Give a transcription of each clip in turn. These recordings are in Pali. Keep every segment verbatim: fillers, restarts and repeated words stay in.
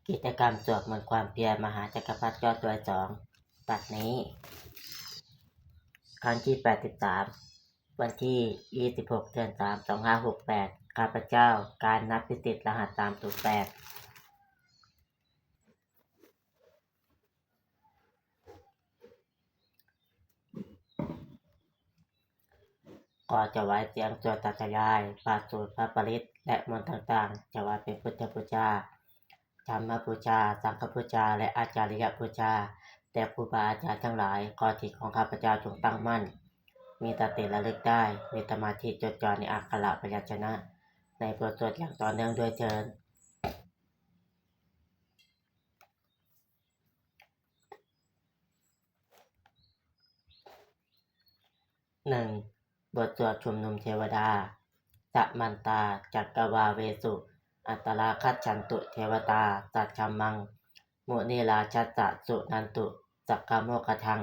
กิจกรรมสวดมนต์ความเพียรมหาจักรพรรดิยอดดวยสอง บัดนี้ ครั้งที่ แปดสิบสาม วันที่ ยี่สิบหก เดือน สาม สองห้าหกแปด ข้าพเจ้า การนับพิสิทธิ์ รหัส สามศูนย์แปด ขอถวายเสียงสวดสาธยายพระสูตรพระปริตรและมนต์ต่างๆ ถวายเป็นพุทธบูชา ธรรมบูชา สังฆบูชา และอาจาริยบูชา แด่ครูบาอาจารย์ทั้งหลาย ขอจิตของข้าพเจ้าจงตั้งมั่น มีสติระลึกได้ มีสมาธิจดจ่อในอักขระพยัญชนะ ในบทสวดอย่างต่อเนื่องด้วยเทอญ หนึ่ง บทสวดชุมนุมเทวดา Samantā cakkavāḷesu atrāgacchantu devatā, saddhammaṃ munirājassa suṇantu saggamokkhadaṃ.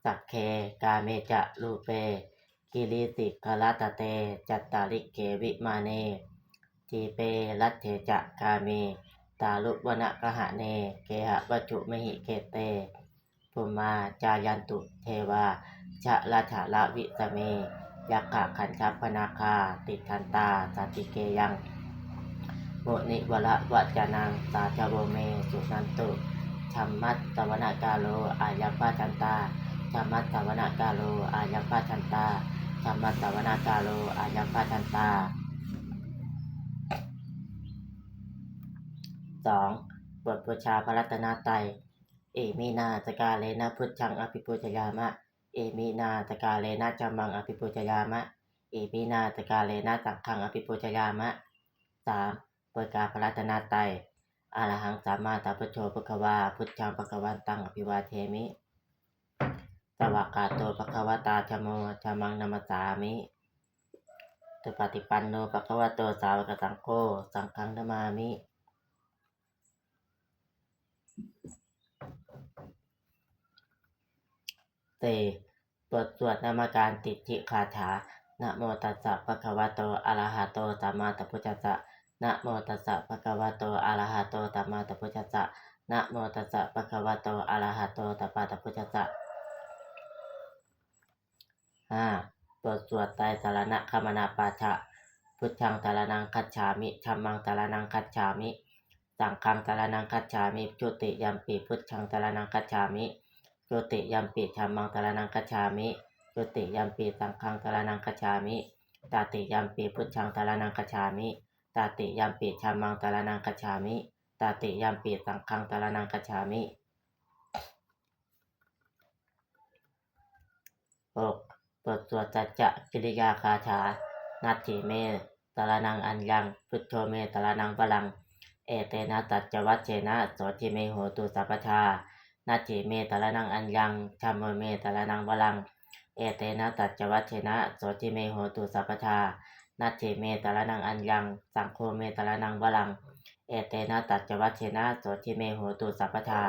Sagge kāme ca rūpe girisikharataṭe cantalikkhe vimāne, dīpe raṭṭhe ca gāme taruvanagahane gehavatthumhi khette, bhummā cāyantu devā jalathalavisame yakkhagandhabbanāgā, tiṭṭhantā santike yaṃ munivaravacanaṃ sādhavo me suṇantu. Dhammassavanakālo ayambhadantā. Dhammassavanakālo ayambhadantā. Dhammassavanakālo ayambhadantā. สอง บทบูชาพระรัตนตรัย Iminā sakkārena buddhaṃ abhipūjayāma. Iminā sakkārena dhammaṃ abhipūjayāma. Iminā sakkārena saṅghaṃ abhipūjayāma. สาม บทกล่าวพระรัตนตรัย Arahaṃ sammāsambuddho bhagavā, buddhaṃ bhagavantaṃ abhivādemi. Svākkhāto bhagavatā dhammo, dhammaṃ namassāmi. Supaṭipanno bhagavato sāvakasaṅgho, saṅghaṃ namāmi. สี่ บทสวดนมการสิทธิคาถา Namo tassa bhagavato arahato sammāsambuddhassa. Namo tassa bhagavato arahato sammāsambuddhassa. Namo tassa bhagavato arahato sammāsambuddhassa. ห้า บทสวดไตรสรณคมนาปาฐะ Buddhaṃ saraṇaṃ gacchāmi. Dhammaṃ saraṇaṃ gacchāmi. Saṅghaṃ saraṇaṃ gacchāmi. Dutiyampi buddhaṃ saraṇaṃ gacchāmi. Dutiyampi dhammaṃ saraṇaṃ gacchāmi. Dutiyampi saṅghaṃ saraṇaṃ gacchāmi. Tatiyampi buddhaṃ saraṇaṃ gacchāmi. Tatiyampi dhammaṃ saraṇaṃ gacchāmi. Tatiyampi saṅghaṃ saraṇaṃ gacchāmi. หก บทสวดสัจจกิริยาคาถา Natthi me saraṇaṃ aññaṃ, buddho me saraṇaṃ varaṃ, etena saccavajjena sotthi me hotu sabbadā. Natthi me saraṇaṃ aññaṃ, dhammo me saraṇaṃ varaṃ, etena saccavajjena sotthi me hotu sabbadā. Natthi me saraṇaṃ aññaṃ, saṅgho me saraṇaṃ varaṃ, etena saccavajjena sotthi me hotu sabbadā.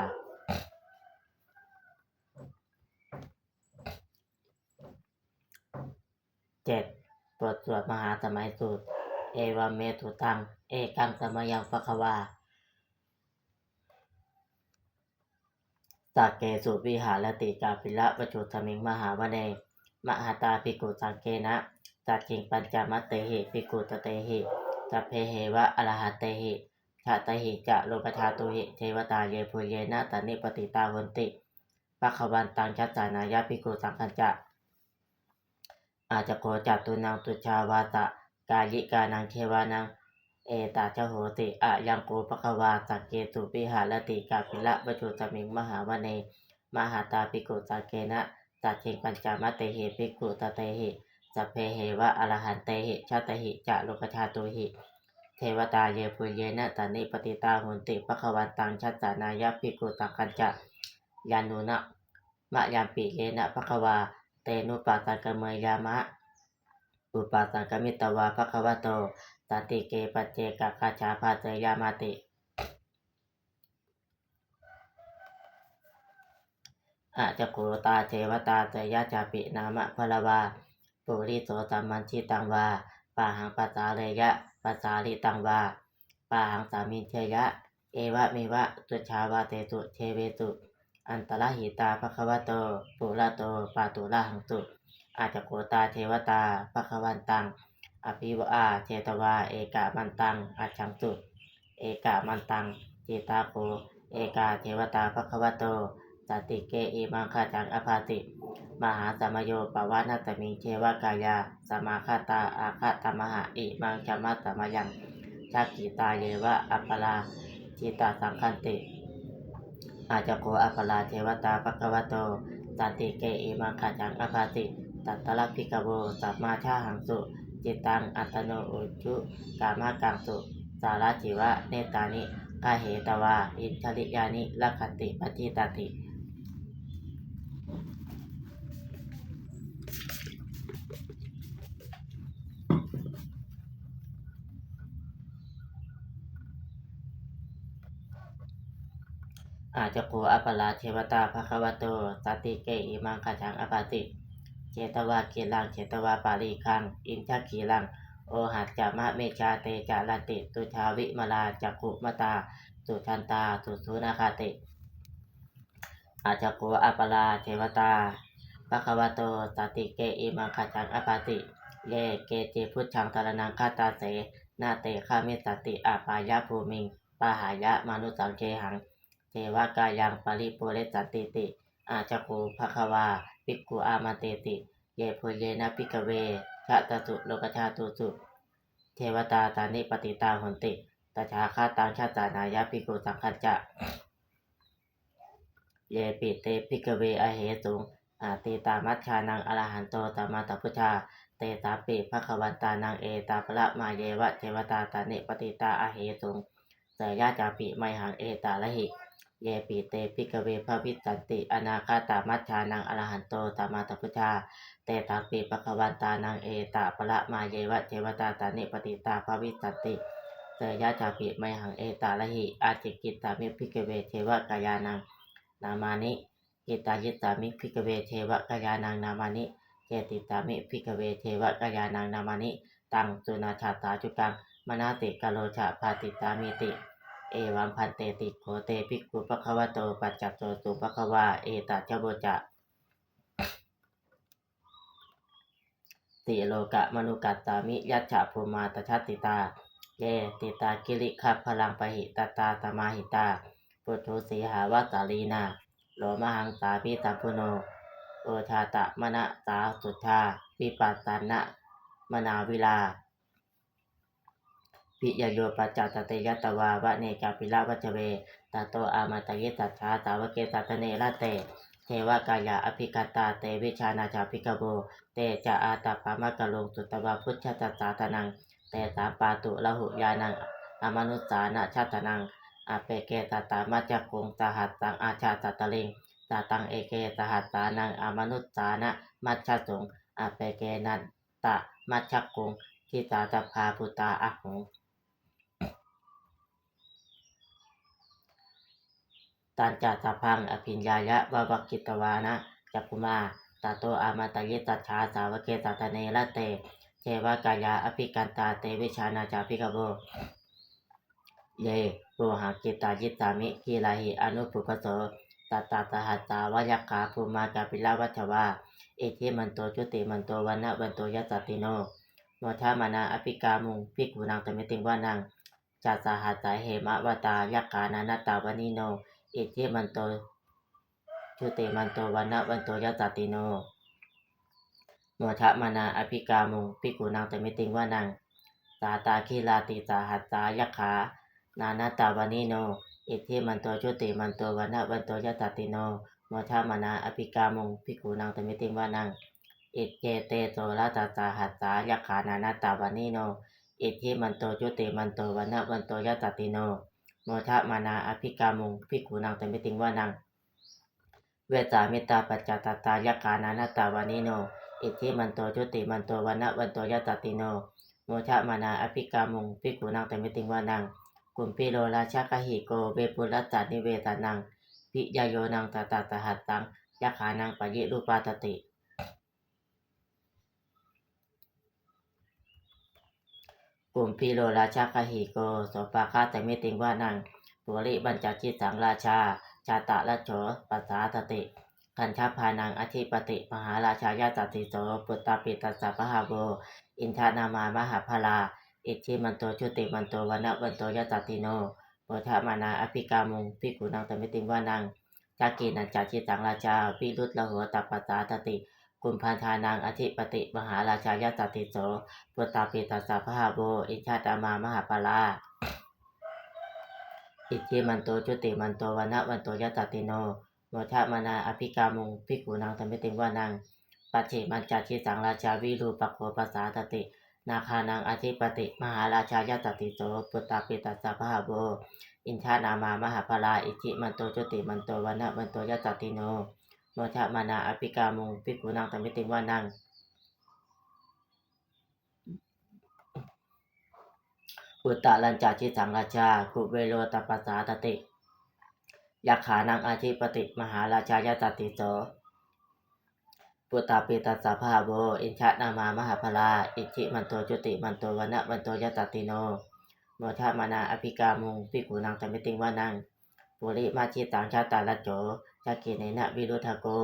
เจ็ด บทสวดมหาสมัยสูตร Evaṃ me sutaṃ. Ekaṃ samayaṃ bhagavā sakkesu viharati kapilavatthusmiṃ mahāvane mahatā bhikkhusaṅghena saddhiṃ pañcamattehi bhikkhusatehi sabbeheva arahantehi dasahi ca lokadhātūhi devatā yebhuyyena sannipatitā honti bhagavantaṃ dassanāya bhikkhusaṅghañca. Atha kho catunnaṃ suddhāvāsakāyikānaṃ devānaṃ etadahosi: Ayaṃ kho bhagavā sakkesu viharati kapilavatthusmiṃ mahāvane mahatā bhikkhusaṅghena saddhiṃ pañcamattehi bhikkhusatehi sabbeheva arahantehi dasahi ca lokadhātūhi devatā yebhuyyena sannipatitā honti bhagavantaṃ dassanāya bhikkhusaṅghañca. Yannūna mayampi yena bhagavā tenupasaṅkameyyāma, upasaṅkamitvā bhagavato santike paccekagāthā bhāseyyāmāti. Atha kho tā devatā seyyathāpi nāma balavā puriso sammiñjitaṃ vā bāhaṃ pasāreyya, pasāritaṃ vā bāhaṃ sammiñjeyya, Evameva tuṭṭhavāsesu devesu antarahitā bhagavato purato pāturahaṃsu. Ajjhago tā devatā bhagavantaṃ abhivādetvā ekamantaṃ aṭṭhaṃsu. Ekamantaṃ ṭhitā kho ekā devatā bhagavato santike imaṃ gāthaṃ abhāsi: Mahāsamayo pavanasmiṃ, devakāyā samāgatā; āgatamha imaṃ dhammasamayaṃ, dakkhitāyeva aparājitasaṅghanti. Ajjhago aparā devatā bhagavato santike imaṃ gāthaṃ abhāsi: Tatra bhikkhavo samādahaṃsu, cittaṃ attano ujukamakaṃsu; sārathīva nettāni gahetvā, indriyāni rakkhanti paṇḍitāti. Ajjhago aparā devatā bhagavato santike imaṃ gāthaṃ abhāsi: Chetvā khīlaṃ chetvā palighaṃ, indakhīlaṃ ohaccamanejā; te caranti suddhā vimalā, cakkhumatā sudantā susunāgāti. Ajjhago aparā devatā bhagavato santike imaṃ gāthaṃ abhāsi: Ye keci buddhaṃ saraṇaṃ gatāse, na te gamissanti apāyabhūmiṃ; pahāya mānusaṃ dehaṃ, devakāyaṃ paripūressantīti. Ajjhago bhagavā bhikkhū āmantesi: Yebhuyyena bhikkhave dasasu lokadhātūsu devatā sannipatitā honti tathāgataṃ dassanāya bhikkhusaṅghañca. Yepi te bhikkhave ahesuṃ atītamaddhānaṃ arahanto sammāsambuddhā, tesampi bhagavantānaṃ etaparamāyeva devatā sannipatitā ahesuṃ, seyyathāpi mayhaṃ etarahi. Yepi te bhikkhave bhavissanti anāgatamaddhānaṃ arahanto sammāsambuddhā, tesampi bhagavantānaṃ etaparamāyeva devatā sannipatitā bhavissanti, seyyathāpi mayhaṃ etarahi. Ācikkhissāmi bhikkhave devakāyānaṃ nāmāni. Kittayissāmi bhikkhave devakāyānaṃ nāmāni. Desissāmi bhikkhave devakāyānaṃ nāmāni. Taṃ suṇātha sādhukaṃ manasikarotha bhāsissāmīti. Evaṃ bhanteti kho te bhikkhū bhagavato paccassosuṃ. Bhagavā etadavoca: Silokamanukassāmi, yattha bhummā tadassitā; ye sitā girigabbharaṃ, pahitattā samāhitā. Puthū sīhāva sallīnā, lomahaṃsābhisambhuno; odātamanasā suddhā, vippasannamanāvilā. Bhiyyo pañcasate ñatvā, vane kāpilavatthave; tato āmantayi satthā, sāvake sāsane rate. Devakāyā abhikkantā, te vijānātha bhikkhavo; te ca ātappamakaruṃ, sutvā buddhassa sāsanaṃ. Tesampāturahu ñāṇaṃ, amanussāna dassanaṃ; appeke satamaddakkhuṃ, sahassaṃ atha sattariṃ. Sataṃ eke sahassānaṃ, amanussānamaddasuṃ; appekenantamaddakkhuṃ, disā sabbā phuṭā ahuṃ. Tañca sabbaṃ abhiññāya, vavakkhitvāna cakkhumā; tato āmantayi satthā, sāvake sāsane rate. Devakāyā abhikkantā, te vijānātha bhikkhavo; ye vohaṃ kittayissāmi, girāhi anupubbaso. Sattasahassā va yakkhā, bhummā kāpilavatthavā; iddhimanto jutimanto, vaṇṇavanto yasassino; modamānā abhikkāmuṃ, bhikkhūnaṃ samitiṃ vanaṃ. Chasahassā hemavatā, yakkhā nānattavaṇṇino; iddhimanto jutimanto, vaṇṇavanto yasassino; modamānā abhikkāmuṃ, bhikkhūnaṃ samitiṃ vanaṃ. Sātāgirā tisahassā, yakkhā nānattavaṇṇino; iddhimanto jutimanto, vaṇṇavanto yasassino; modamānā abhikkāmuṃ, bhikkhūnaṃ samitiṃ vanaṃ. Iccete soḷasasahassā, yakkhā nānattavaṇṇino; iddhimanto jutimanto, vaṇṇavanto yasassino; modamānā abhikkāmuṃ, bhikkhūnaṃ samitiṃ vanaṃ. Vessāmittā pañcasatā, yakkhā nānattavaṇṇino; iddhimanto jutimanto, vaṇṇavanto yasassino; modamānā abhikkāmuṃ, bhikkhūnaṃ samitiṃ vanaṃ. Kumbhīro rājagahiko, vepullassa nivesanaṃ; bhiyyo naṃ satasahassaṃ, yakkhānaṃ payirupāsati. Kumbhīro rājagahiko, sopāga samitiṃ vanaṃ; Purimañca disaṃ rājā Dhataraṭṭho pasāsati, gandhabbānaṃ ādhipati mahārājā yasassi so. Puttāpi tassa bahavo indanāmā mahabbalā, iddhimanto jutimanto vaṇṇavanto yasassino, modamānā abhikkāmuṃ bhikkhūnaṃ samitiṃ vanaṃ. Dakkhiṇañca disaṃ rājā virūḷho tappasāsati, kumbhaṇḍānaṃ ādhipati mahārājā yasassi so. Puttāpi tassa bahavo indanāmā mahabbalā, iddhimanto jutimanto vaṇṇavanto yasassino, modamānā abhikkāmuṃ bhikkhūnaṃ samitiṃ vanaṃ. Pacchimañca disaṃ rājā virūpakkho pasāsati, nāgānaṃ ādhipati mahārājā yasassi so. Puttāpi tassa bahavo indanāmā mahabbalā, iddhimanto jutimanto vaṇṇavanto yasassino, modamānā abhikkāmuṃ bhikkhūnaṃ samitiṃ vanaṃ. Uttarañca disaṃ rājā kuvero tappasāsati, yakkhānaṃ ādhipati mahārājā yasassi so. Puttāpi tassa bahavo indanāmā mahabbalā, iddhimanto jutimanto vaṇṇavanto yasassino, modamānā abhikkāmuṃ bhikkhūnaṃ samitiṃ vanaṃ. Purimadisaṃ dhataraṭṭho, dakkhiṇena virūḷhako,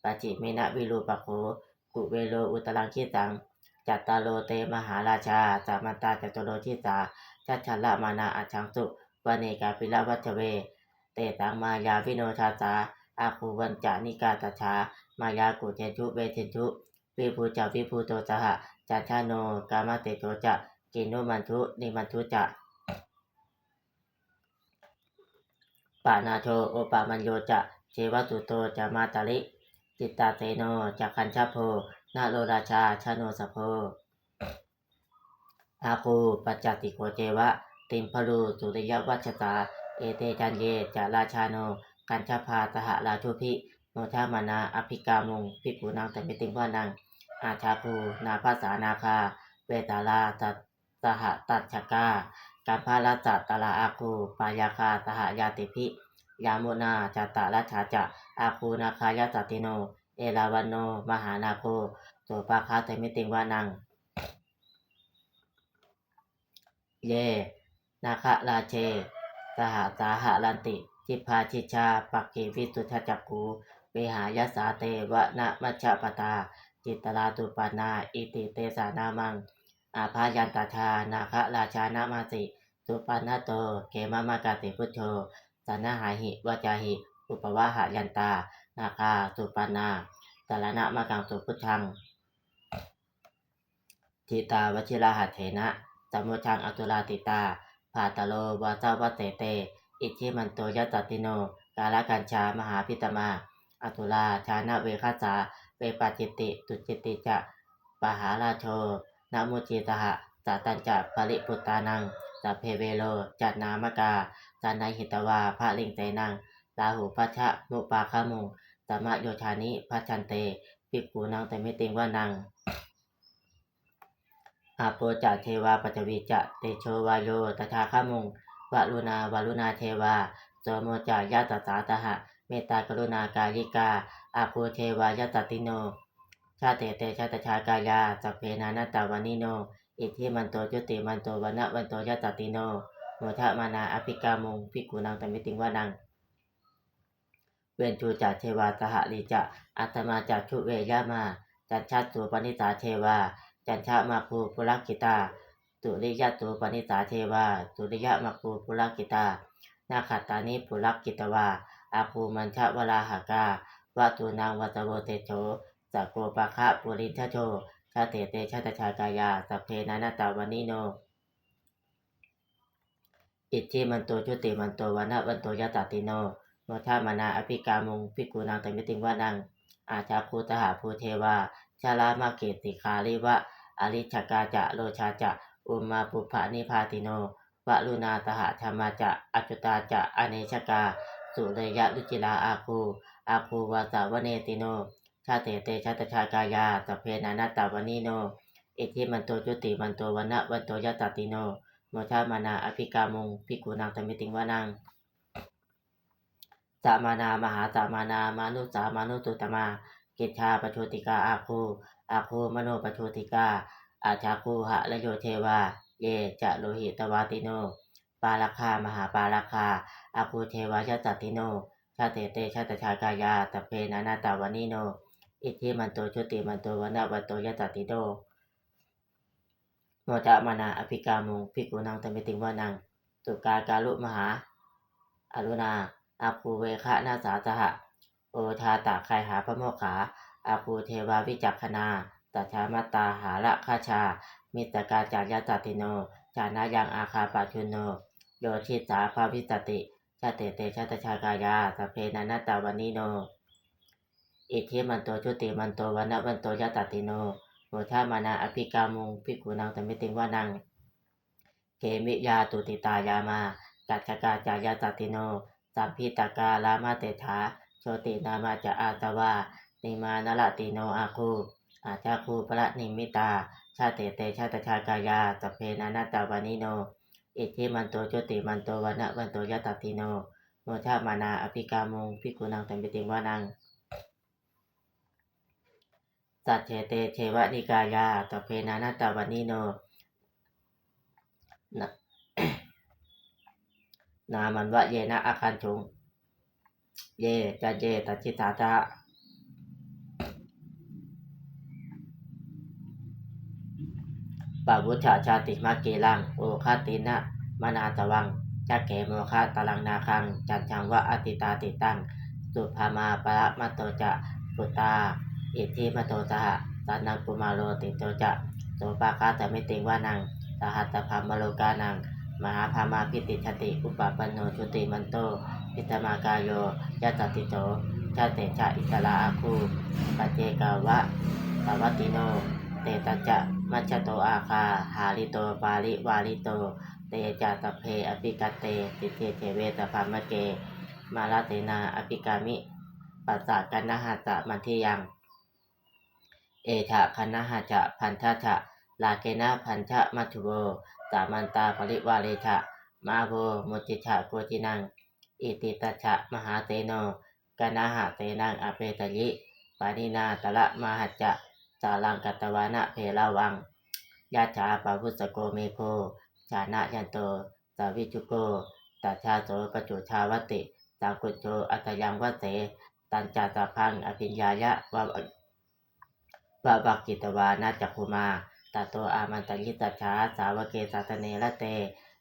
pacchimena virūpakkho, kuvero uttaraṃ disaṃ. Cattāro te mahārājā samantā caturo disā, daddallamānā aṭṭhaṃsu vane kāpilavatthave. Tesaṃ māyāvino dāsā āgū vañcanikā saṭhā, māyā kuṭeṇḍu veṭeṇḍu viṭū ca viṭuṭo saha, candano kāmaseṭṭho ca kinnughaṇḍu nighaṇḍu ca, panādo opamañño ca devasūto ca mātali, cittaseno ca gandhabbo naḷorājā janosabho, āgū pañcasikho ceva timbarū suriyavacchasā. Ete caññe ca rājāno gandhabbā saha rājubhi, modamānā abhikkāmuṃ bhikkhūnaṃ samitiṃ vanaṃ. Athāgū nābhasā nāgā vesālā sahatacchakā, kambalassatarā āgū pāyāgā saha ñātibhi, yāmunā dhataraṭṭhā ca āgū nāgā yasassino, erāvaṇo mahānāgo sopāga samitiṃ vanaṃ. Ye nāgarāje sahasā haranti dibbā dijā pakkhi visuddhacakkhū, vehāyasā te vanamajjhapattā citrā supaṇṇā iti tesa nāmaṃ. Abhayantadā nāgarājānamāsi, supaṇṇato khemamakāsi buddho, saṇhāhi vācāhi upavhayantā nāgā supaṇṇā saraṇamakaṃsu buddhaṃ. Jitā vajirahatthena samuddaṃ asurā sitā, bhātaro vāsavassete iddhimanto yasassino, kālakañjā mahābhismā asurā dānaveghasā, vepacitti sucitti ca pahārādo namucī saha, satañca baliputtānaṃ sabbe verocanāmakā, sannayhitvā baliṃ senaṃ rāhubhaddamupāgamuṃ, samayodāni bhaddante bhikkhūnaṃ samitiṃ vanaṃ. Āpo ca devā paṭhavī ca tejo vāyo tadāgamuṃ, varuṇā vāruṇā devā somo ca yasasā saha, mettākaruṇākāyikā āgū devā yasassino, dasete dasadhā kāyā sabbe nānattavaṇṇino, iddhimanto jutimanto vaṇṇavanto yasassino, modamānā abhikkāmuṃ bhikkhūnaṃ samitiṃ vanaṃ. Veṇḍū ca devā sahalī ca asamā ca duve yamā, candassūpanisā devā candamāgū purakkhitā, suriyassūpanisā devā suriyamāgū purakkhitā, nakkhattāni purakkhitvā āgū mandavalāhakā, vasūnaṃ vāsavo seṭṭho sakkopāga purindado, dasete dasadhā kāyā sabbe nānattavaṇṇino, iddhimanto jutimanto vaṇṇavanto yasassino, modamānā abhikkāmuṃ bhikkhūnaṃ samitiṃ vanaṃ. Athāgū sahabhū devā jalamaggisikhāriva, ariṭṭhakā ca rojā ca ummāpupphanibhāsino, varuṇā sahadhammā ca accutā ca anejakā, sūleyyarucirā āgū āgū vāsavanesino, dasete dasadhā kāyā sabbe nānattavaṇṇino, iddhimanto jutimanto vaṇṇavanto yasassino, modamānā abhikkāmuṃ bhikkhūnaṃ samitiṃ vanaṃ. Samānā mahāsamānā mānusā mānusuttamā, khiḍḍāpajotikā āgū āgū manopajotikā, athāgū harayo devā ye ca lohitavāsino, pāragā mahāpāragā, āgū devā yasassino, dasete dasadhā kāyā, sabbe nānattavaṇṇino, iddhimanto jutimanto, vaṇṇavanto yasassino, modamānā abhikkāmuṃ, bhikkhūnaṃ samitiṃ vanaṃ. Sukkā karumhā aruṇā, āgū veghanasā saha, odātagayhā pāmokkhā, āgū devā vicakkhaṇā, sadāmattā hāragajā, missakā ca yasassino, thanayaṃ āgapajjunno, yo disā bhavissati. Dasete dasadhā kāyā, sabbe nānattavaṇṇino, iddhimanto jutimanto, vaṇṇavanto yasassino, modamānā abhikkāmuṃ, bhikkhūnaṃ samitiṃ vanaṃ. Khemiyā tusitā yāmā, kaṭṭhakā ca yasassino, lambitakā lāmaseṭṭhā, jotināmā ca āsavā, nimmānaratino āgū, athāgū paranimmitā. Dasete dasadhā kāyā, sabbe nānattavaṇṇino, iddhimanto jutimanto, vaṇṇavanto yasassino, modamānā abhikkāmuṃ, bhikkhūnaṃ samitiṃ vanaṃ. Saṭṭhete devanikāyā, sabbe nānattavaṇṇino, nā- nāmanvayena āgañchuṃ, ye caññe sadisā saha, pavutthajātimakhīlaṃ, oghatiṇṇamanāsavaṃ, dakkhemoghataraṃ nāgaṃ, candaṃva asitātitaṃ. Subrahmā paramatto ca, puttā iddhimato saha, sanaṅkumāro tisso ca, sopāga samitiṃ vanaṃ. Sahassabrahmalokānaṃ, mahābrahmābhitiṭṭhati, upapanno jutimanto, bhismākāyo yasassiso. Dasettha issarā āgū, paccekavasavattino, tesañca majjhato āgā, hārito parivārito. Te ca sabbe abhikkante, sinde deve sabrahmake, mārasenā abhikkāmi, passa kaṇhassa mandiyaṃ. Etha gaṇhassa ca bandhassa, rāgena bandhamatthu vo, samantā parivāretha, mā vo muñcittha koci naṃ. Iti tattha mahāseno, kaṇhasenaṃ apesayi, pāṇinā talamāhacca, saraṃ katvāna bheravaṃ. Yathā pāvussako megho, thanayanto savijjuko, tadā so paccudāvatti, saṅkuddho asayaṃvase. Tañca sabbaṃ abhiññāya, vava- vavakkhitvāna cakkhumā, tato āmantayi satthā, sāvake sāsane rate,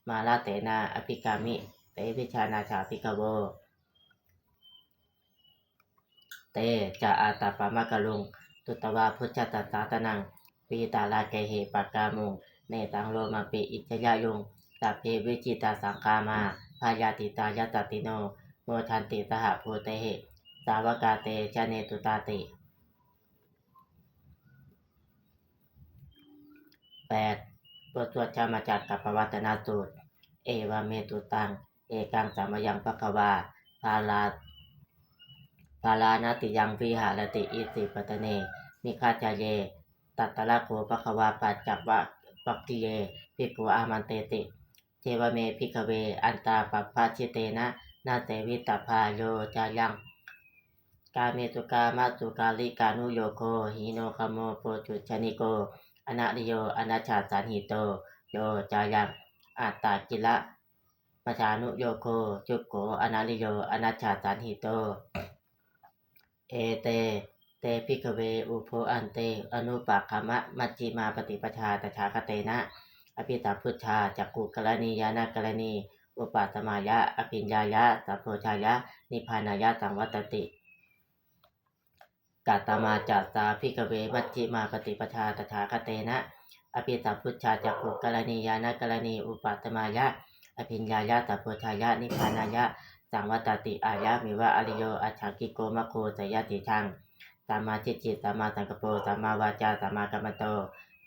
mārasenā abhikkāmi, te vijānātha bhikkhavo. Te ca ātappamakaruṃ, sutvā buddhassa sāsanaṃ, vītarāgehi pakkāmuṃ, nesaṃ lomampi iñjayuṃ. Sabbe vijitasaṅgāmā, bhayātītā yasassino, modanti saha bhūtehi, sāvakā te janesutāti. แปด บทสวดธรรมจักรกัปปวัตตนสูตร Evaṃ me sutaṃ. Ekaṃ samayaṃ bhagavā bārā- bārāṇasiyaṃ viharati isipatane migadāye. Tatra kho bhagavā pañcavaggiye bhikkhū āmantesi. Evameva bhikkhave antā pabbajitena na sevitabbā. Yo cāyaṃ kāmesu kāmasukhallikānuyogo hīno gammo pothujjaniko anariyo anatthasañhito, yo cāyaṃ attakilamathānuyogo dukkho anariyo anatthasañhito. Ete te bhikkhave ubho ante anupagamma majjhimā paṭipadā tathāgatena abhisambuddhā cakkhukaraṇī ñāṇakaraṇī upasamāya abhiññāya sambodhāya nibbānāya saṃvattati. Katamā ca sā bhikkhave majjhimā paṭipadā tathāgatena abhisambuddhā cakkhukaraṇī ñāṇakaraṇī upasamāya abhiññāya sambodhāya nibbānāya saṃvattati. Ayameva ariyo aṭṭhaṅgiko maggo, seyyathīdaṃ: sammādiṭṭhi sammāsaṅkappo sammāvācā sammākammanto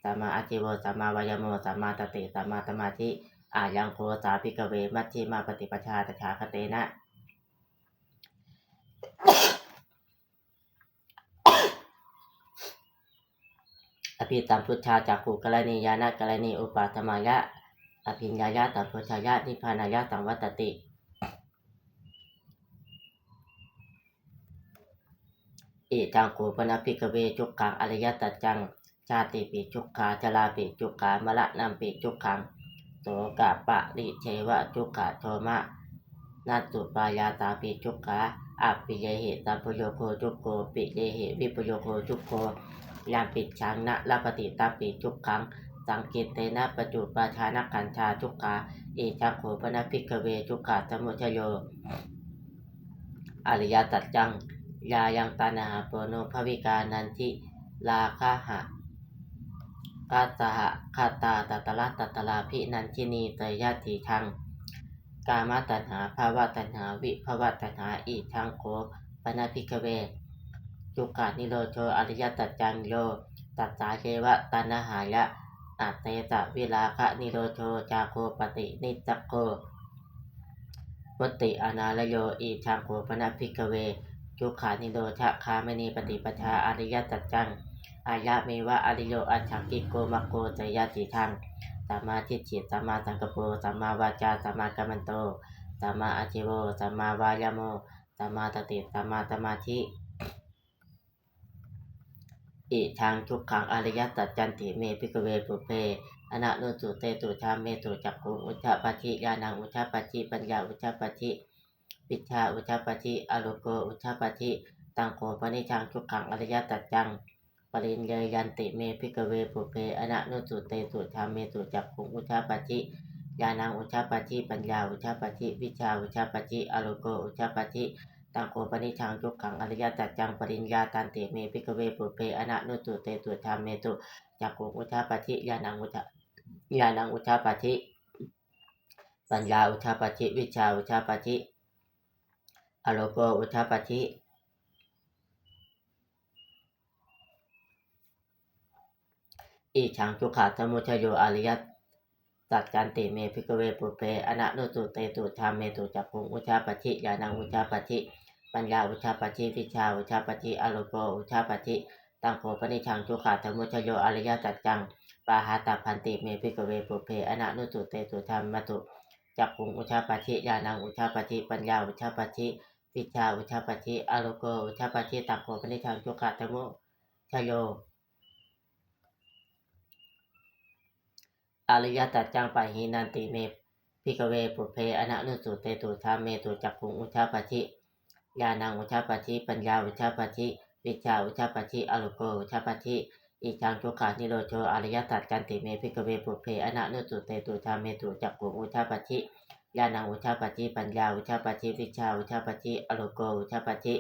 sammāājīvo sammāvāyāmo sammāsati sammāsamādhi. Ayaṃ kho sā bhikkhave majjhimā paṭipadā tathāgatena abhisambuddhā cakkhukaraṇī ñāṇakaraṇī upasamāya abhiññāya sambodhāya nibbānāya saṃvattati. Idaṃ kho pana bhikkhave dukkhaṃ ariyasaccaṃ: jātipi dukkhā jarāpi dukkhā maraṇampi dukkhaṃ sokaparidevadukkhadomanassupāyāsāpi dukkhā. Appiyehi samyogo dukkho, piyehi vippayogo dukkho, yampicchaṃ na labhati tampi dukkhaṃ, saṅkhittena pañcupādānakkhandhā dukkhā. Idaṃ kho pana bhikkhave dukkhasamudayo ariyasaccaṃ. Yāyaṃ taṇhā ponobbhavikā nandirāgasahagatā tatra tatrābhinandinī, seyyathīdaṃ: kāmataṇhā bhavataṇhā vibhavataṇhā. Idaṃ kho pana bhikkhave dukkhanirodho ariyasaccaṃ. Yo tassāyeva taṇhāya asesavirāganirodho cāgo paṭinissaggo mutti anālayo. Idaṃ kho pana bhikkhave dukkhanirodhagāminī paṭipadā ariyasaccaṃ. Ayameva ariyo aṭṭhaṅgiko maggo, seyyathīdaṃ: sammādiṭṭhi sammāsaṅkappo sammāvācā sammākammanto sammāājīvo sammāvāyāmo sammāsati sammāsamādhi. Idaṃ dukkhaṃ ariyasaccanti me bhikkhave pubbe ananussutesu dhammesu cakkhuṃ udapādi ñāṇaṃ udapādi paññā udapādi vijjā udapādi āloko udapādi. Taṃ kho panidaṃ dukkhaṃ ariyasaccaṃ pariññeyyanti me bhikkhave pubbe ananussutesu dhammesu cakkhuṃ udapādi ñāṇaṃ udapādi paññā udapādi vijjā udapādi āloko udapādi. Taṃ kho panidaṃ dukkhaṃ ariyasaccaṃ pariññātanti me bhikkhave pubbe ananussutesu dhammesu cakkhuṃ udapādi ñāṇaṃ uda ñāṇaṃ udapādi paññā udapādi vijjā udapādi āloko udapādi. Idaṃ dukkhasamudayo ariyasaccanti me bhikkhave pubbe ananussutesu dhammesu cakkhuṃ udapādi ñāṇaṃ udapādi paññā udapādi vijjā udapādi āloko udapādi. Taṃ kho panidaṃ dukkhasamudayo ariyasaccaṃ pahātabbanti me bhikkhave pubbe ananussutesu dhammesu cakkhuṃ udapādi ñāṇaṃ udapādi paññā udapādi vijjā udapādi āloko udapādi. Taṃ kho panidaṃ dukkhasamudayo ariyasaccaṃ pahīnanti me bhikkhave pubbe ananussutesu dhammesu cakkhuṃ udapādi ñāṇaṃ udapādi paññā udapādi vijjā udapādi āloko udapādi. Idaṃ dukkhanirodho ariyasaccanti me bhikkhave pubbe ananussutesu dhammesu cakkhuṃ udapādi ñāṇaṃ udapādi paññā udapādi vijjā udapādi āloko udapādi.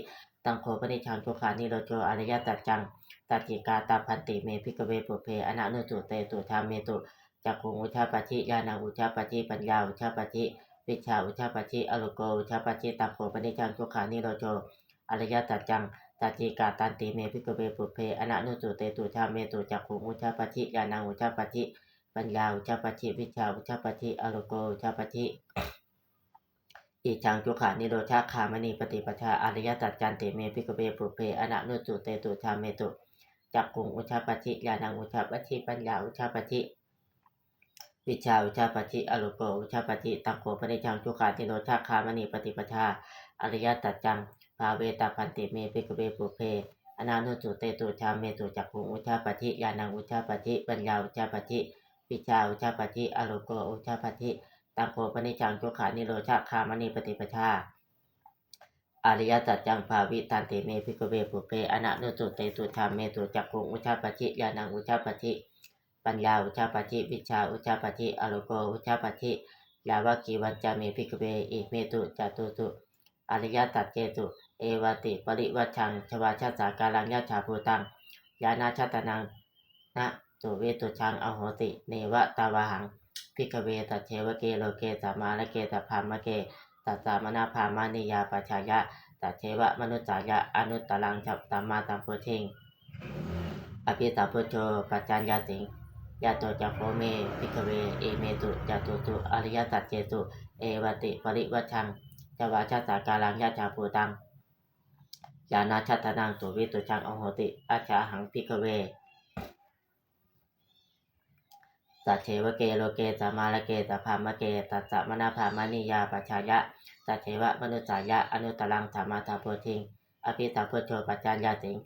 Taṃ kho panidaṃ dukkhanirodho ariyasaccaṃ sacchikātabbanti me bhikkhave pubbe ananussutesu dhammesu cakkhuṃ udapādi ñāṇaṃ udapādi paññā udapādi vijjā udapādi āloko udapādi. Taṃ kho panidaṃ dukkhanirodho ariyasaccaṃ sacchikatanti me bhikkhave pubbe ananussutesu dhammesu cakkhuṃ udapādi ñāṇaṃ udapādi paññā udapādi vijjā udapādi āloko udapādi. Idaṃ dukkhanirodhagāminī paṭipadā ariyasaccanti me bhikkhave pubbe ananussutesu dhammesu cakkhuṃ udapādi ñāṇaṃ udapādi paññā udapādi vijjā udapādi āloko udapādi. Taṃ kho panidaṃ dukkhanirodhagāminī paṭipadā ariyasaccaṃ bhāvetabbanti me bhikkhave pubbe ananussutesu dhammesu cakkhuṃ udapādi ñāṇaṃ udapādi paññā udapādi vijjā udapādi āloko udapādi. Taṃ kho panidaṃ dukkhanirodhagāminī paṭipadā ariyasaccaṃ bhāvitanti me bhikkhave pubbe ananussutesu dhammesu cakkhuṃ udapādi ñāṇaṃ udapādi paññā udapādi vijjā udapādi āloko udapādi. Yāvakīvañca me bhikkhave imesu catūsu ariyasaccesu evantiparivaṭṭaṃ dvādasākāraṃ yathābhūtaṃ ñāṇadassanaṃ na suvisuddhaṃ ahosi, neva tāvāhaṃ bhikkhave sassevake loke samārake sabrahmake sassamaṇabrāhmaṇiyā pajāya sasseva manussāya anuttaraṃ sammāsambodhiṃ abhisambuddho paccaññāsiṃ. Yato ca kho me bhikkhave imesu catūsu ariyasaccesu evantiparivaṭṭaṃ dvādasākāraṃ yathābhūtaṃ ñāṇadassanaṃ suvisuddhaṃ ahosi, ajjhāhaṃ bhikkhave sassevake loke samārake sabrahmake sassamaṇabrāhmaṇiyā pajāya sasseva manussāya anuttaraṃ sammāsambodhiṃ abhisambuddho paccaññāsiṃ.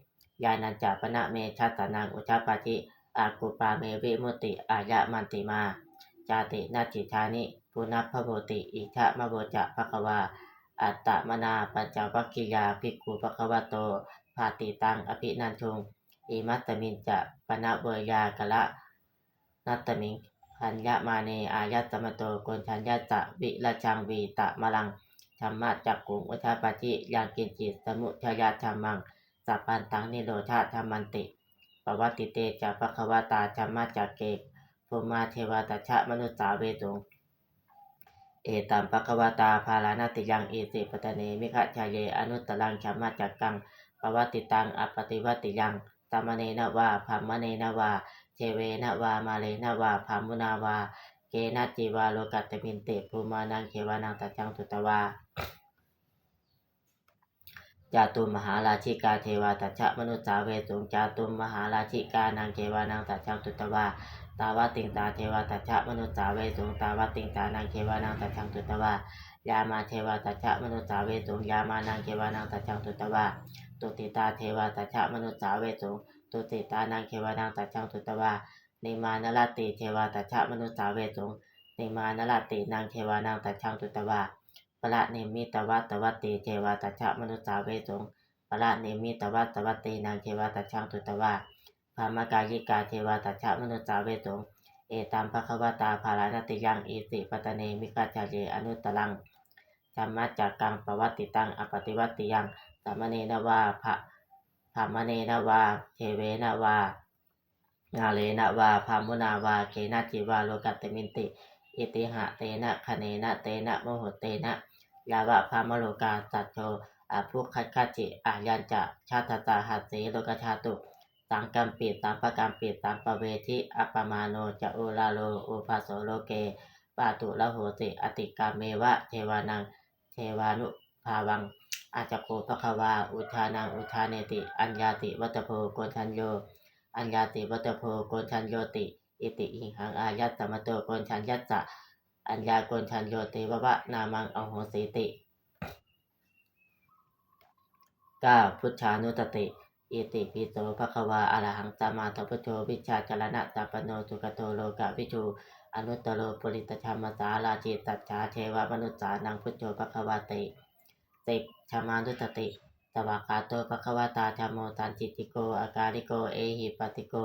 Ñāṇañca pana me dassanaṃ udapādi, akuppā me vimutti ayamantimā. jāti, natthidāni punabbhavoti. Idamavoca bhagavā. Attamanā pañcavaggiyā bhikkhū bhagavato bhāsitaṃ abhinanduṃ. Imasmiñca pana veyyākaraṇasmiṃ bhaññamāne āyasmato Koṇḍaññassa virajaṃ vītamalaṃ dhammacakkhuṃ udapādi yaṅkiñci samudayadhammaṃ sabbantaṃ nirodhadhammanti. Pavattite ca bhagavatā dhammacakke bhummā devā saddamanussāvesuṃ. Etaṃ bhagavatā Bārāṇasiyaṃ Isipatane Migadāye anuttaraṃ dhammacakkaṃ pavattitaṃ appaṭivattiyaṃ samaṇena vā brāhmaṇena vā devena vā mārena vā brahmunā vā kenaci vā lokasminti. Bhummānaṃ devānaṃ saddaṃ sutvā cātummahārājikā devā saddamanussāvesuṃ. Cātummahārājikānaṃ devānaṃ saddaṃ sutvā tāvatiṃsā devā saddamanussāvesuṃ. Tāvatiṃsānaṃ devānaṃ saddaṃ sutvā yāmā devā saddamanussāvesuṃ. Yāmānaṃ devānaṃ saddaṃ sutvā tusitā devā saddamanussāvesuṃ. Tusitānaṃ devānaṃ saddaṃ sutvā nimmānaratī devā saddamanussāvesuṃ. Nimmānaratīnaṃ devānaṃ saddaṃ sutvā paranimmitavasavattī devā saddamanussāvesuṃ. Paranimmitavasavattīnaṃ devānaṃ saddaṃ sutvā brahmakāyikā devā saddamanussāvesuṃ. Etaṃ bhagavatā Bārāṇasiyaṃ Isipatane Migadāye anuttaraṃ dhammacakkaṃ pavattitaṃ appaṭivattiyaṃ samaṇena vā brā- brāhmaṇena vā devena vā mārena vā brahmunā vā kenaci vā lokasminti. Itiha tena khaṇena tena muhuttena yāva brahmalokā saddo abbhuggacchi. Ayañca dasasahassī lokadhātu saṅkampi sampakampi sampavedhi. Appamāṇo ca oḷāro obhāso loke pāturahosi atikkammeva devānaṃ devānubhāvaṃ. Atha kho bhagavā udānaṃ udānesi: Aññāsi vata bho Koṇḍañño, aññāsi vata bho Koṇḍaññoti. Itihidaṃ āyasmato Koṇḍaññassa aññākoṇḍañño devava nāmaṃ ahosīti. เก้า Buddhānussati. Itipi so bhagavā arahaṃ sammāsambuddho vijjācaraṇasampanno sugato lokavidū anuttaro purisadammasārathi satthā devamanussānaṃ buddho bhagavāti. สิบ Dhammānussati. Svākkhāto bhagavatā dhammo sandiṭṭhiko akāliko ehipassiko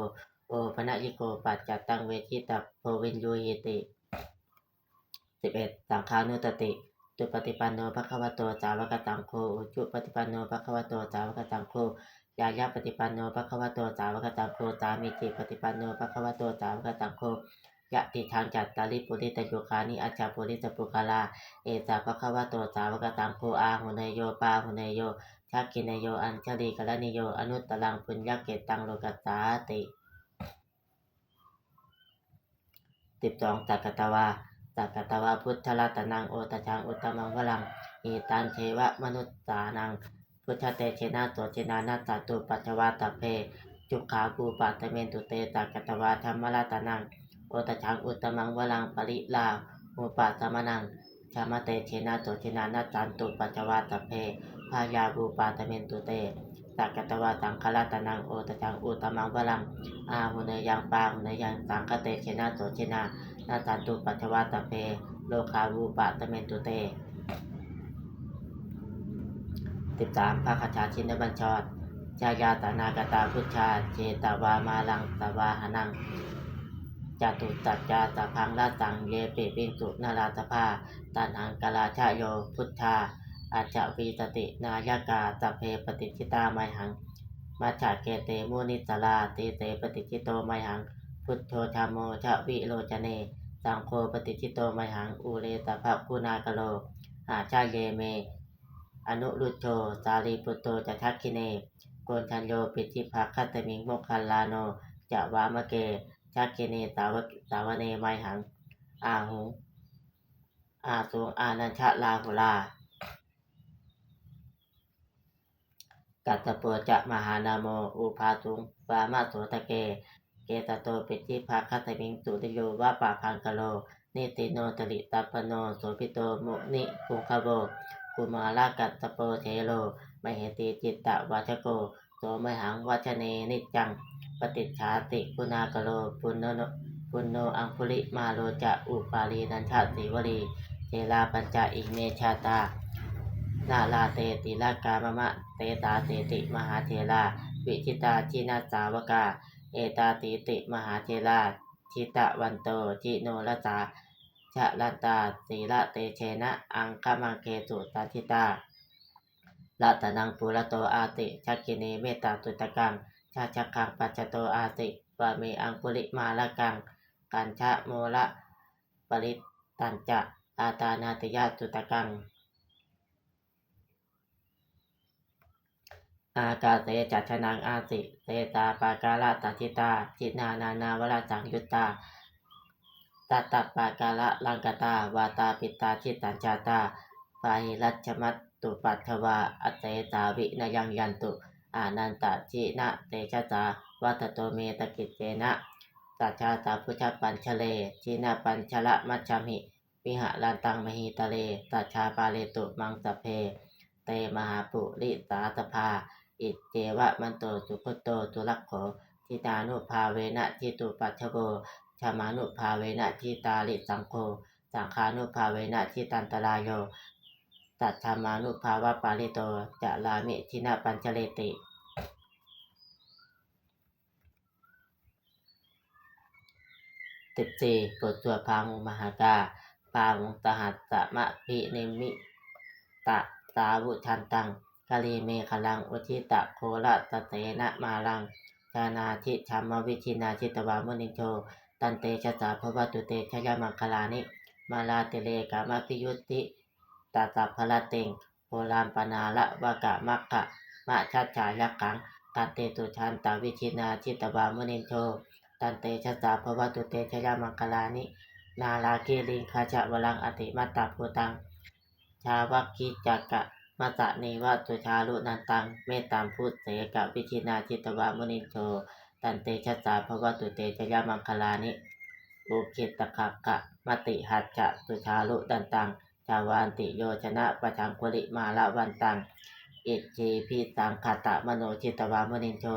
opanayiko paccattaṃ veditabbo viññūhīti. สิบเอ็ด Saṅghānussati. Supaṭipanno bhagavato sāvakasaṅgho, ujupaṭipanno bhagavato sāvakasaṅgho, ñāyapaṭipanno bhagavato sāvakasaṅgho, sāmīcipaṭipanno bhagavato sāvakasaṅgho, yadidaṃ cattāri purisayugāni aṭṭha purisapuggalā, esa bhagavato sāvakasaṅgho, āhuneyyo pāhuneyyo dakkhiṇeyyo añjalikaraṇīyo anuttaraṃ puññakkhettaṃ lokassāti. สิบสอง Sakkatvā. Sakkatvā buddharatanaṃ osathaṃ uttamaṃ varaṃ, hitaṃ devamanussānaṃ, buddhatejena sotthinā nassantupaddavā sabbe, dukkhā vūpasamentu te. Sakkatvā dhammaratanaṃ osathaṃ uttamaṃ varaṃ, pariḷāhūpasamanaṃ, dhammatejena sotthinā nassantupaddavā sabbe, bhayā vūpasamentu te. Sakkatvā saṅgharatanaṃ osathaṃ uttamaṃ varaṃ, āhuneyyaṃ pāhuneyyaṃ, saṅghatejena sotthinā nassantupaddavā sabbe, rogā vūpasamentu te. สิบสาม พระคาถาชินบัญชร Jayāsanāgatā buddhā jetvā māraṃ savāhanaṃ, catusaccāsabhaṃ rasaṃ ye piviṃsu narāsabhā. Taṇhaṅkarādayo buddhā aṭṭhavīsati nāyakā, sabbe patiṭṭhitā mayhaṃ matthake te munissarā. Sīse patiṭṭhito mayhaṃ buddho dhammo dvilocane, saṅgho patiṭṭhito mayhaṃ ure sabbaguṇākaro. Hadaye me anuruddho sārīputto ca dakkhiṇe, koṇḍañño piṭṭhibhāgasmiṃ moggallāno ca vāmake. Dakkhiṇe sāva- sāvane mayhaṃ āsuṃ ānandarāhulā, kassapo ca mahānāmo ubhāsuṃ vāmasotake. Kesato piṭṭhibhāgasmiṃ suriyo va pabhaṅkaro, nisinno sirisampanno sobhito munipuṅgavo. Kumārakassapo thero mahesī cittavādako, so mayhaṃ vadane niccaṃ patiṭṭhāsi guṇākaro. Puṇṇo Puṇṇo aṅgulimālo ca upālī nandasīvalī, therā pañca ime jātā nalāṭe tilakā mama. Sesāsīti mahātherā vijitā jinasāvakā, etāsīti mahātherā jitavanto jinorasā, jalantā sīlatejena aṅgamaṅgesu saṇṭhitā. Ratanaṃ purato āsi dakkhiṇe mettasuttakaṃ, dhajaggaṃ pacchato āsi vāme aṅgulimālakaṃ. Khandhamoraparittañca āṭānāṭiyasuttakaṃ, ākāse chadanaṃ āsi sesā pākārasaṇṭhitā. Dinnā nānāvarasaṃyuttā sattappākāralaṅkatā, vātapittādisañjātā bāhirajjhattupaddavā, asesā vinayaṃ yantu anantajinatejasā. Vasato me sakiccena sadā sambuddhapañjare, jinapañjaramajjhamhi viharantaṃ mahītale, sadā pālentu maṃ sabbe te mahāpurisāsabhā. Iccevamanto sugutto surakkho, jinānubhāvena jitupaddavo, dhammānubhāvena jitārisaṅgho, saṅghānubhāvena jitantarāyo, saddhammānubhāvapālito carāmi jinapañjareti. สิบสี่ บทสวดพาหุงมหากา Bāhuṃ sahassamabhinimmitasāvudhantaṃ, grīmekhalaṃ uditaghorasasenamāraṃ, dānādidhammavidhinā jitavā munindo, tantejasā bhavatu te jayamaṅgalāni. Mārātirekamabhiyujjhitasabbarattiṃ, ghorampanāḷavakamakkhamathaddhayakkhaṃ, khantīsudantavidhinā jitavā munindo, tantejasā bhavatu te jayamaṅgalāni. Nāḷāgiriṃ gajavaraṃ atimattabhūtaṃ, dāvaggicakkamasanīva sudāruṇantaṃ, mettambusekavidhinā jitavā munindo, tantejasā bhavatu te jayamaṅgalāni. Ukkhittakhaggamatihatthasudāruṇantaṃ, dhāvantiyojanapathaṅgulimālavantaṃ, iddhībhisaṅkhatamano jitavā munindo,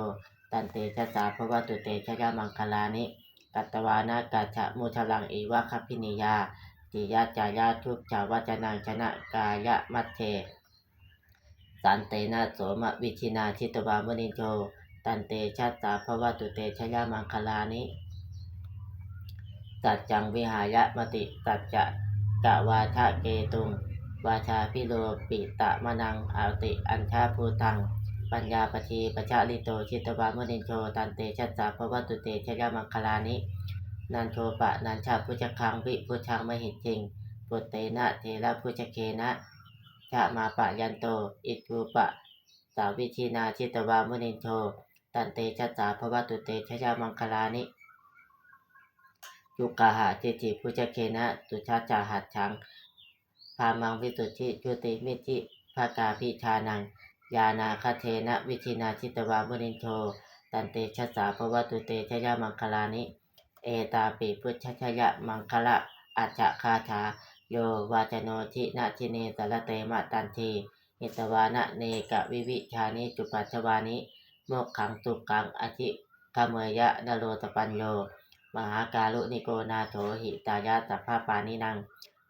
tantejasā bhavatu te jayamaṅgalāni. Katvāna kaṭṭhamudaraṃ iva gabbhinīyā, ciñcāya duṭṭhavacanaṃ janakāyamajjhe, santena somavidhinā jitavā munindo, tantejasā bhavatu te jayamaṅgalāni. Saccaṃ vihāya matisaccakavādaketuṃ, vādābhiropitamanaṃ atiandhabhūtaṃ, paññāpadīpajalito jitavā munindo, tantejasā bhavatu te jayamaṅgalāni. Nandopanandabhujagaṃ vibudhaṃ mahiddhiṃ, puttena therabhujagena damāpayanto, iddhūpasavidhinā jitavā munindo, tantejasā bhavatu te jayamaṅgalāni. Duggāhadiṭṭhibhujagena sudaṭṭhahatthaṃ, brahmaṃ visuddhijutimiddhibakābhidhānaṃ, ñāṇāgadena vidhinā jitavā munindo, tantejasā bhavatu te jayamaṅgalāni. Etāpi buddhajayamaṅgalaaṭṭhagāthā, yo vācano dinadine sarate matandī, hitvānanekavividhāni cupaddavāni, mokkhaṃ sukhaṃ adhigameyya naro sapañño. Mahākāruṇiko nātho, hitāya sabbapāṇinaṃ,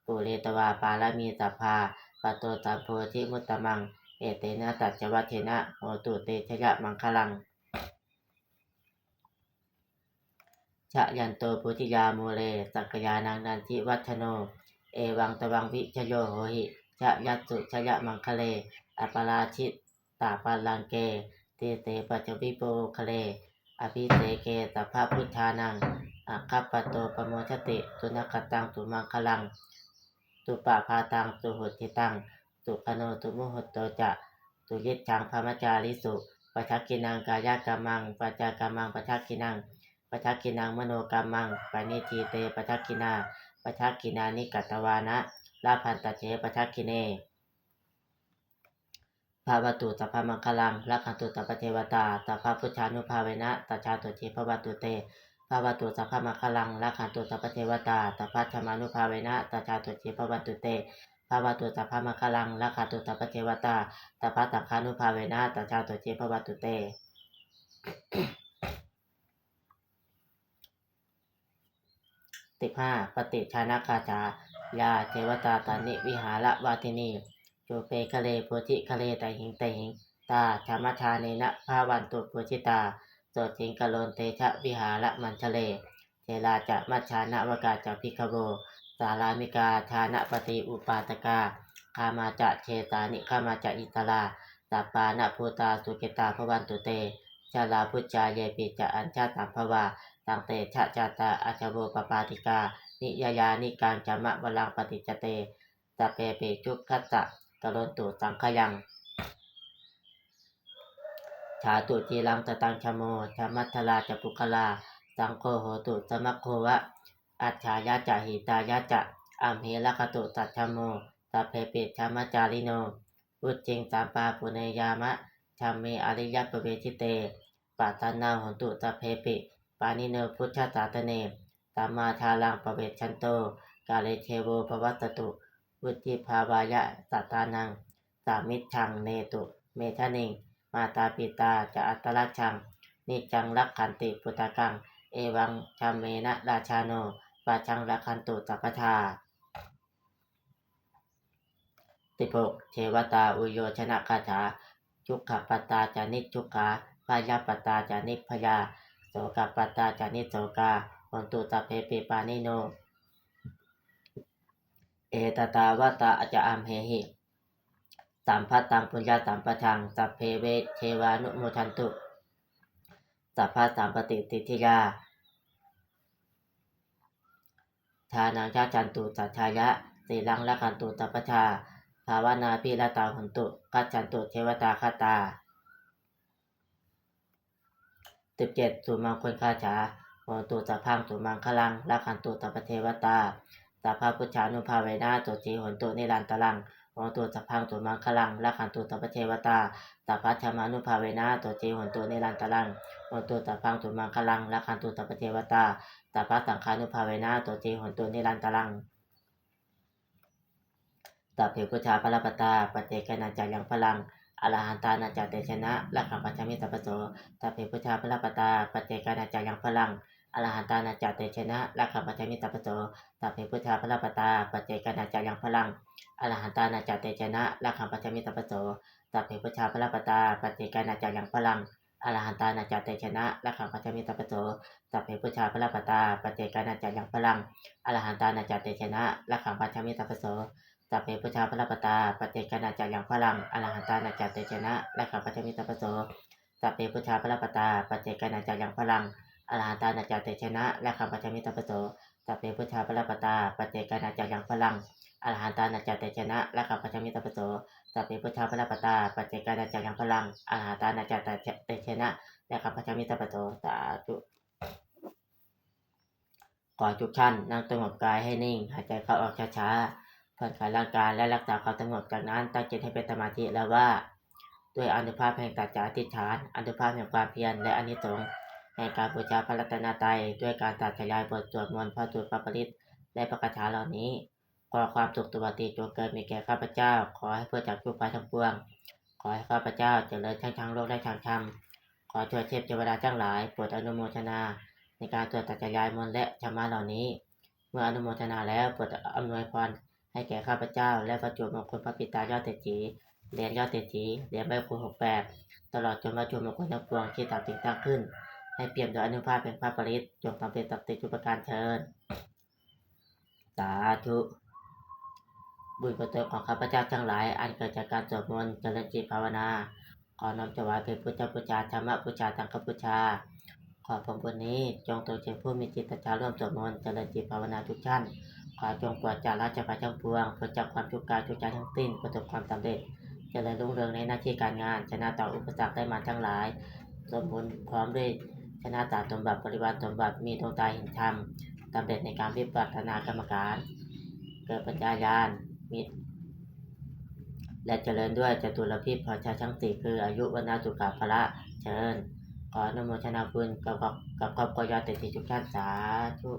pūretvā pāramī sabbā, patto sambodhimuttamaṃ, etena saccavajjena, hotu te jayamaṅgalaṃ. Jayanto bodhiyā mūle, sakyānaṃ nandivaḍḍhano, evaṃ tvaṃ vijayo hohi, jayassu jayamaṅgale. Aparājitapallaṅke, sīse paṭhavipokkhare, abhiseke sabbabuddhānaṃ, aggappatto pamodati. Sunakkhattaṃ sumaṅgalaṃ, suppabhātaṃ suhuṭṭhitaṃ, sukhaṇo sumuhutto ca, suyiṭṭhaṃ brahmacārisu. Padakkhiṇaṃ kāyakammaṃ, vācākammaṃ padakkhiṇaṃ, padakkhiṇaṃ manokammaṃ, paṇidhī te padakkhiṇā. Padakkhiṇāni katvāna, labhantatthe padakkhiṇe. Bhavatu sabbamaṅgalaṃ, rakkhantu sabbadevatā, sabbabuddhānubhāvena, sadā sotthī bhavantu te. Bhavatu sabbamaṅgalaṃ, rakkhantu sabbadevatā, sabbadhammānubhāvena, sadā sotthī bhavantu te. Bhavatu sabbamaṅgalaṃ, rakkhantu sabbadevatā, sabbasaṅghānubhāvena, sadā sotthī bhavantu te. สิบห้า Paṭidānagāthā. Yā devatā sannivihāravāsinī, thūpe ghare bodhighare tahiṃ tahiṃ, tā dhammadānena bhavantu pūjitā, sotthiṃ karontedha vihāramaṇḍale. Therā ca majjhā navakā ca bhikkhavo, sārāmikā dānapatī upāsakā, gāmā ca desā nigamā ca issarā, sappāṇabhūtā sukhitā bhavantu te. Jalābujā yepi ca aṇḍasambhavā, santejātā athavopapātikā, niyyānikaṃ dhammavaraṃ paṭicca te, sabbepi dukkhassa karontu saṅkhayaṃ. Ṭhātu ciraṃ sataṃ dhammo, dhammaddharā ca puggalā, saṅgho hotu samaggo va, atthāya ca hitāya ca. Amhe rakkhatu saddhammo, sabbepi dhammacārino, vuḍḍhiṃ sampāpuṇeyyāma, dhamme ariyappavedite. Pasannā hontu sabbepi, pāṇino buddhasāsane, sammādhāraṃ pavecchanto, kāle devo pavassatu, vuḍḍhibhāvāya sattānaṃ, samiddhaṃ netu medaniṃ. Mātā pitā ca atrajaṃ, niccaṃ rakkhanti puttakaṃ, evaṃ dhammena rājāno, pajaṃ rakkhantu sabbadā. สิบหก Devatāuyyojanagāthā. Dukkhappattā ca niddukkhā, bhayappattā ca nibbhayā, sokappattā ca nissokā, hontu sabbepi pāṇino. Ettāvatā ca amhehi, sambhataṃ puññasampadaṃ, sabbe devānumodantu, sabbasampattisiddhiyā. Dānaṃ dadantu saddhāya, sīlaṃ rakkhantu sabbadā, bhāvanābhiratā hontu, gacchantu devatāgatā. สิบเจ็ด Sumaṅgalagāthā. Hotu sabbaṃ sumaṅgalaṃ, rakkhantu sabbadevatā, sabbabuddhānubhāvena, sotthī hontu nirantaraṃ. Hotu sabbaṃ sumaṅgalaṃ, rakkhantu sabbadevatā, sabbadhammānubhāvena, sotthī hontu nirantaraṃ. Hotu sabbaṃ sumaṅgalaṃ, rakkhantu sabbadevatā, sabbasaṅghānubhāvena, sotthī hontu nirantaraṃ. Sabbe buddhā balappattā, paccekānañca yaṃ balaṃ, arahantānañca tejena, rakkhaṃ bandhāmi sabbaso. Sabbe buddhā balappattā, paccekānañca yaṃ balaṃ, arahantānañca tejena, rakkhaṃ bandhāmi sabbaso. Sabbe buddhā balappattā, paccekānañca yaṃ balaṃ, arahantānañca tejena, rakkhaṃ bandhāmi sabbaso. Sabbe buddhā balappattā, paccekānañca yaṃ balaṃ, arahantānañca tejena, rakkhaṃ bandhāmi sabbaso. Sabbe buddhā balappattā, paccekānañca yaṃ balaṃ, arahantānañca tejena, rakkhaṃ bandhāmi sabbaso. Sabbe buddhā balappattā, paccekānañca yaṃ balaṃ, arahantānañca tejena, rakkhaṃ bandhāmi sabbaso. Sabbe buddhā balappattā, paccekānañca yaṃ balaṃ, arahantānañca tejena, rakkhaṃ bandhāmi sabbaso. Sabbe buddhā balappattā, paccekānañca yaṃ balaṃ, arahantānañca tejena, rakkhaṃ bandhāmi sabbaso. Sabbe buddhā balappattā, paccekānañca yaṃ balaṃ, arahantānañca te- tejena, rakkhaṃ bandhāmi sabbaso. Sādhu. ขอทุกท่านนั่งสงบกายให้นิ่ง หายใจเข้าออกช้าๆ ผ่อนคลายร่างกายและรักษาความสงบ จากนั้นตั้งจิตให้เป็นสมาธิแล้วว่า ด้วยอานุภาพแห่งสัจจะอธิษฐาน อานุภาพแห่งความเพียร และอานิสงส์แห่งการบูชาพระรัตนตรัย ด้วยการสาธยายบทสวดมนต์พระสูตรพระปริตร และพระคาถาเหล่านี้ ขอความสุขสวัสดีจงเกิดมีแก่ข้าพเจ้า ขอให้พ้นจากทุกข์ภัยทั้งปวง ขอให้ข้าพเจ้าเจริญทั้งทางโลกและทางธรรม ขอทวยเทพเทวดาทั้งหลายโปรดอนุโมทนาในการสวดสาธยายมนต์และธรรมะเหล่านี้ เมื่ออนุโมทนาแล้วโปรดอำนวยพรให้แก่ข้าพเจ้า และวัตถุมงคลพระปิดตายอดเศรษฐี เหรียญยอดเศรษฐี เหรียญไหว้ครูหกแปด ตลอดจนวัตถุมงคลทั้งปวงที่ตนแต่งตั้งขึ้น ให้เปี่ยมด้วยอานุภาพแห่งพระปริตร จงสำเร็จศักดิ์สิทธิ์ทุกประการเทอญ สาธุ บุญกุศลของข้าพเจ้าทั้งหลาย อันเกิดจากการสวดมนต์เจริญจิตภาวนา ขอน้อมถวายเป็นพุทธบูชา ธรรมบูชา สังฆบูชา ขอผลบุญนี้จงตกถึงผู้มีจิตศรัทธาร่วมสวดมนต์เจริญจิตภาวนาทุกท่าน ขอจงปลอดจากราชภัยทั้งปวง พ้นจากความทุกข์กายทุกข์ใจทั้งสิ้น ประสบความสำเร็จ เจริญรุ่งเรืองในหน้าที่การงาน ชนะต่ออุปสรรคได้มาทั้งหลาย สมบูรณ์พร้อมด้วยชนะสารสมบัติ บริวารสมบัติ มีดวงตาเห็นธรรม สำเร็จในการวิปัสสนากรรมฐาน เกิดปัญญาญาณ มี และเจริญด้วยจตุรพิธพรชัยทั้งสี่ คืออายุ วรรณะ สุขะ พละ เทอญ ขออนุโมทนาบุญกับ กับครอบครัวยอดเศรษฐีทุกท่าน สาธุ